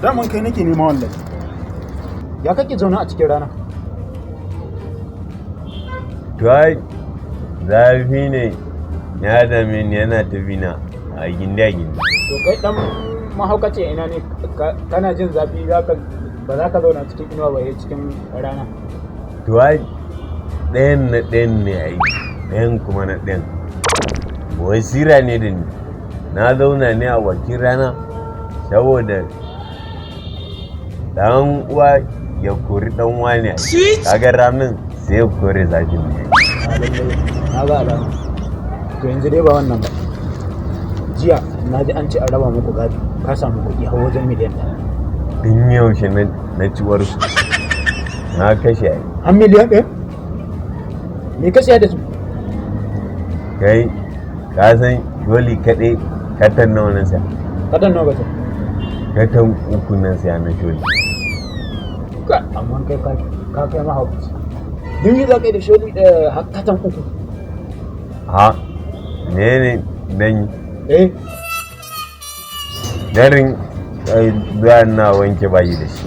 Daman kai nake nema wallahi. Ya kake zaune a cikin rana? To ai zafi ne ya dame ni, yana tafi na a gindi a gindi. To kai dan mahaukaci ina ne, kana jin zafi zaka ba za ka zauna cikin inuwa ba, cikin rana. To ai ɗayan na ɗayan ne ai, ɗayan kuma na ɗayan. Wasira ne da ni. Na zauna ne a bakin rana saboda ɗan uwa ya kori ɗan uwa ne. Kaga ramin sai ya kore zafin ne. A lallai na ga alama. To yanzu dai ba wannan ba. Jiya na ji an ce an raba muku gado, ka samu kuɗi har wajen miliyan 1. Tun yaushe na ci warsu. Na kashe ai. Har miliyan 1? Me ka siya da su? Kai ka san dole kaɗai katan nawa na siya? Katan nawa ka siya? Katan 3 na siya na sholi. Ka amma kai ka kai mahaukaci. Duk yi za ka yi da sholi da har katan 3. Ha ne ne dan yi? Eh. Darin ai za na wanke bayi da shi.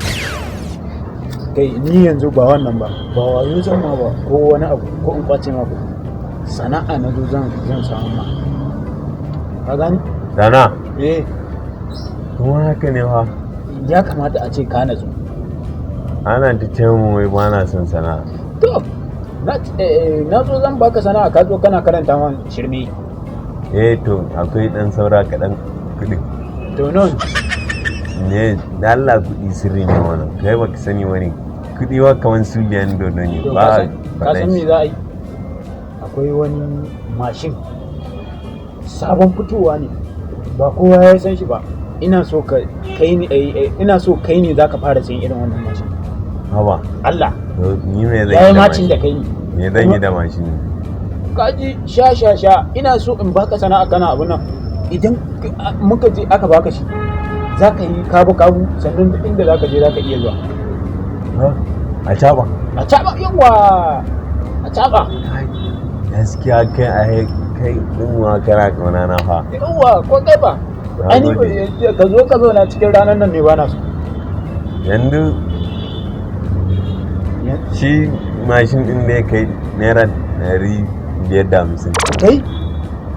Kai ni yanzu ba wannan ba, ba wayo zan ma ba ko wani abu ko in kwace ma kuɗi. Sana'a na zo zan samu ma. Ka gani? Sana? Eh. Kuma haka ne fa. Ya kamata a ce ka natsu. Ana ta ce mun wai ba na son sana'a. To, na zo zan baka sana'a, ka zo kana karanta man shirme. Eh to akwai ɗan saura kaɗan kuɗin. To non. Ne, da Allah kuɗi sirri ne wannan. Kai baka sani wani. Kuɗi wa kaman su biyan dodo ne. To Ba ka san faɗan me shi. za a yi? Akwai wani mashin sabon fitowa ne, ba kowa ya san shi ba. Ina so ka kai ni, ina so kai ne zaka fara sayan irin wannan mashin. Haba. Allah. To ni me zan Ya yi yi da macin da mashin? kai ne. Me zan yi da mashin? Kaji sha sha sha, ina so in baka sana'a kana abu nan. Idan muka je aka baka shi, za ka yi kabu kabu, sannan duk inda za ka je za ka iya zuwa. Ha? A caɓa? A caɓa, yawwa! A caɓa. Gaskiya kai a kai ɗin wa kana ƙauna na fa. Yawwa, ko kai ba? Na Ai ni gode. ka zo ka zauna cikin ranar nan ne ba na so. Yanzu shi mashin ɗin da ya kai naira 550. Kai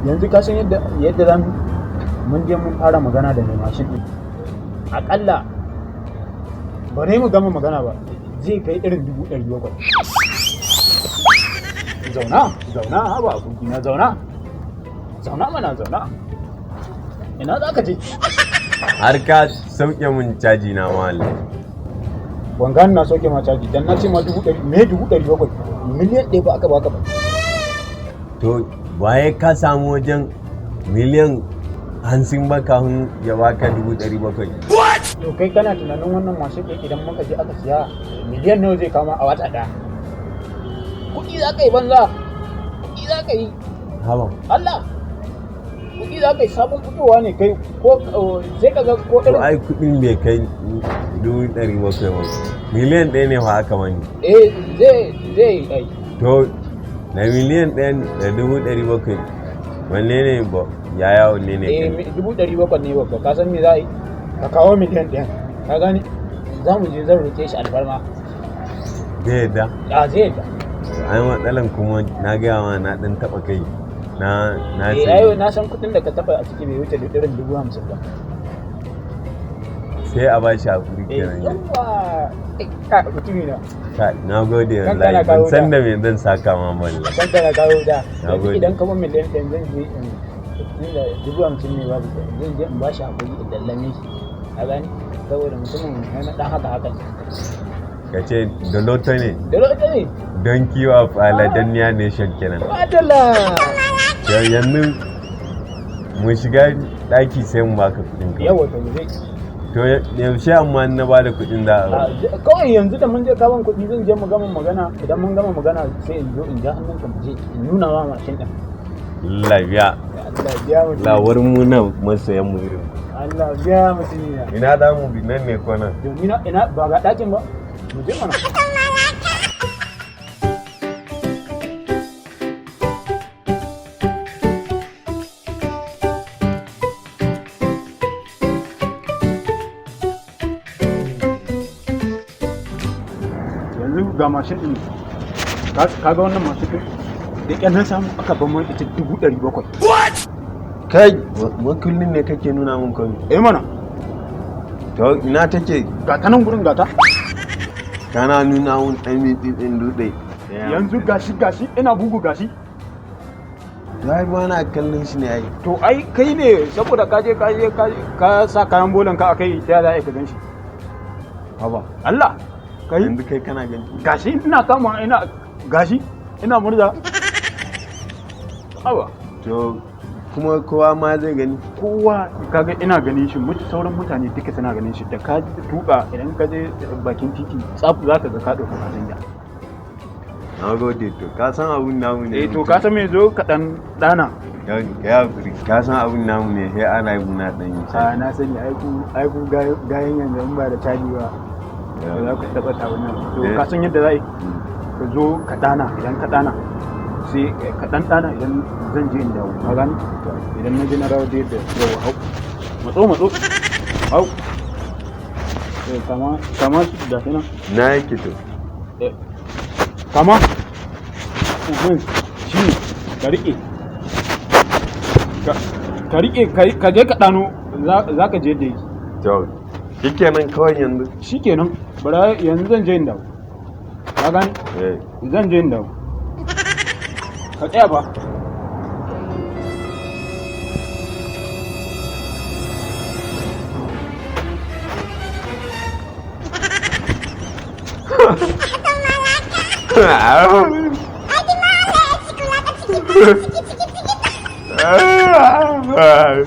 yanzu ka san yadda za mun je mun fara magana da mai mashin ɗin. Aƙalla ba ne mu gama magana ba, zai kai irin 700,000. Zauna, zauna, haba abokina, zauna. Zauna mana, zauna. Ina za ka je? Har ka sauke mun caji na ma wallahi. Ban gane na sauke ma caji, dan na ce ma 100,000, me 700,000? Miliyan 1 ba aka baka ba. To waye ka samu wajen miliyan 50 ba kafin ya baka 700,000? To kai kana tunanin wannan mashin ɗin idan muka je aka siya miliyan nawa zai kama a wata ɗaya? Kuɗi za ka yi banza, kuɗi za ka yi. Haba. Allah, kuɗi za ka yi, sabon fitowa ne kai ko sai ka ga ko To irin. ai kuɗin bai kai 700,000 ba. Miliyan 1 ne fa aka mani. Eh zai yi ai. To na miliyan 1 da 700,000 wanne ne ba yaya wanne ne Eh kai? 700,000 ne babba, ka san me za a yi? Ka kawo miliyan 1, ka gane? Za mu je zan roƙe shi alfarma. Zai yadda? A zai yadda. Ai matsalan kuma na gaya ma na ɗan taɓa kai. Na Eh sayi. ai na san kuɗin da ka taɓa a ciki bai wuce irin 50,000 ba. Sai a bashi hakuri Eh kenan. yawwa, ka mutumi na. Kai, na gode Kan wallahi. kana Ban kawo san da. da me zan saka ma wallahi. Kan kana kawo da. Na Yanzu gode. idan ka ban miliyan 1 zan je in tunda 50,000 ne babu, zan je in bashi hakuri in lallame shi. Ka gane? Saboda mutumin yana ɗan haka haka ne. Ka ce Doloto ne. Doloto ne. Donkey of Aladania Nation kenan. Madalla. To yanzu mu shiga ɗaki sai mu baka kuɗin ka. Yawwa to mu je. To yaushe amma in na bada kuɗin da a Kawai yanzu da mun je ka ban kuɗi zan je mu gama magana, idan mun gama magana sai in zo in ja hannunka mu je in nuna ma mashin ɗin. Allah biya. Allah biya mutum. Lawar mu nan masoyan mu irin. Allah biya mutum ya. Ina za mu bi nan ne ko nan? Domin ina ba ga ɗakin ba. Mu je mana. ga mashin din. Ka ga wannan mashin din da ƙyar na samu aka ban mun ita 700,000. Kai, makullin ne kake nuna mun komai? Eh mana. To ina take? Ga ta nan gurin, ga ta. Kana nuna mun ɗan mitsitsin dutse. Yanzu gashi gashi ina bugu gashi. To ai ba na kallon shi ne ai. To ai kai ne saboda ka je ka je ka sa kayan bolan ka akai, ta za a ka gan shi? Haba. Allah kai. Yanzu kai kana gani? Gashi ina kama, ina gashi ina murza. Haba. To kuma kowa ma zai gani? Kowa kaga ina ganin shi, mutu sauran mutane duka suna ganin shi. Da ka tuka, idan ka je bakin titi tsaf, za ka ga ka ɗauka fasinja. Na gode. To ka san abun namu ne. Eh, to ka san me, zo ka dan dana. Ya hakuri, ka san abun namu ne, sai ana yi muna ɗan yi. A na sani, ai ku ai ku gayan yanzu in ba da caji ba ba za ku taɓa ta wannan. To ka san yadda za a yi, ka zo ka dana. Idan ka dana, sai ka dan dana, idan zan je in dawo, ka gani, idan na je na dawo da yadda yawa. Hau, matso matso, hau. Eh, kama kama da shi nan. Na yake to? Eh, kama. Shi ne ka riƙe, ka riƙe, ka je ka ɗano, za ka je yadda yake. To shikenan kawai yanzu? Shi kenan, bara yanzu zan je in dawo, ka gani? Eh. Zan je in dawo, ka tsaya ba. Ah.